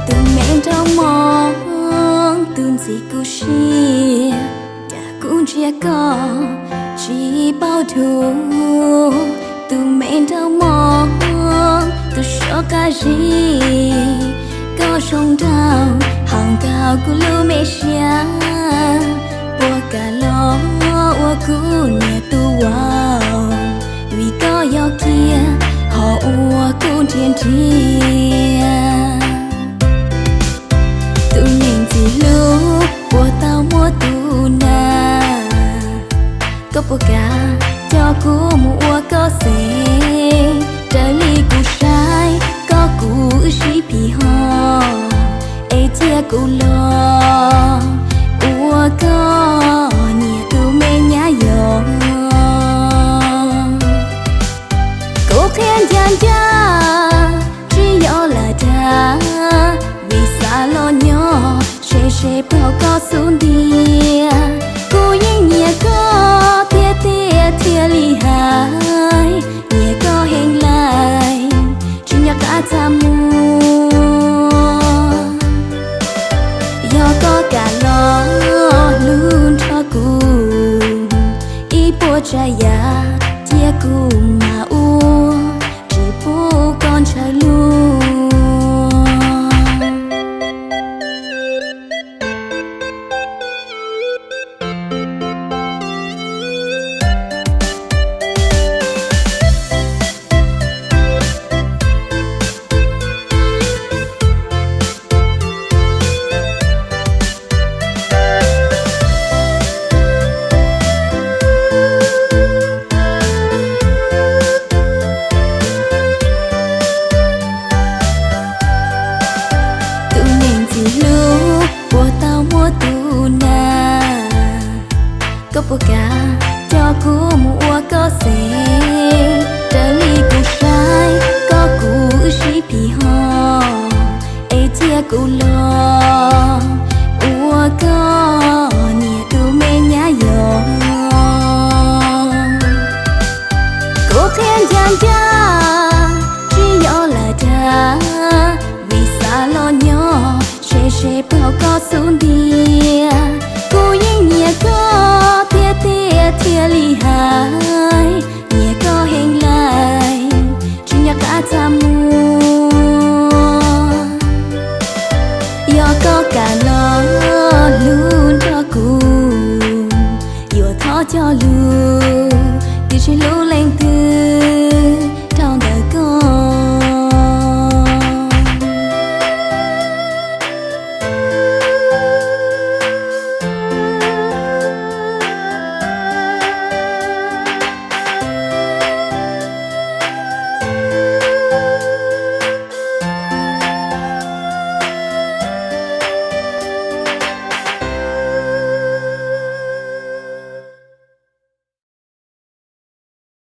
Tus me nraug mob, tus ntxim kuv siab, cas kuv ntsia koj tsis paub dua. Tus me nraug mob, tus suav qab zib, koj zoo nraug hais nkaus kuv lub me siab. Puas kam los ua kuv niam tus vauv, vim koj yog kiag qhov uas kuv nrhiav nrhiav. Tus neeg ntxim hlub puas tau muaj tus na, koj puas kam coj kuv mus ua koj xeeb? Raws li kuv saib koj kuv wb sib phim hos, es cia kuv los ua koj niam tus me nyab yog. Kuv qhia ncaj ncaj tsis yog lam dag, vim xav los nyob ze ze puag koj xub ntiag. Kuv yeej nyiam koj tiag tiag thiaj li hais, nyiam koj heev lais, tsis nco qab txaj muag. Yog koj kam los hlub nrog kuv, ib puas tsav yam cia kuv mam ua, tsis pub koj ntshaw luag. Tus neeg ntxim hlub puas tau muaj tus na, koj puas kam coj kuv mus ua koj xeeb? Raws li kuv saib koj kuv wb sib phim hos, es cia kuv los ua koj niam tus me nyab yog. Kuv qhia ncaj ncaj tsis yog lam dag, vim xav los nyob ze ze puag koj xub ntiag. Kuv yeej nyiam koj tiag tiag thiaj li hais, nyiam koj heev lais, tsis nco qab txaj muag. Yog koj kam los hlub nrog kuv, yuav thov cog lus, tiam sis hlub leej twg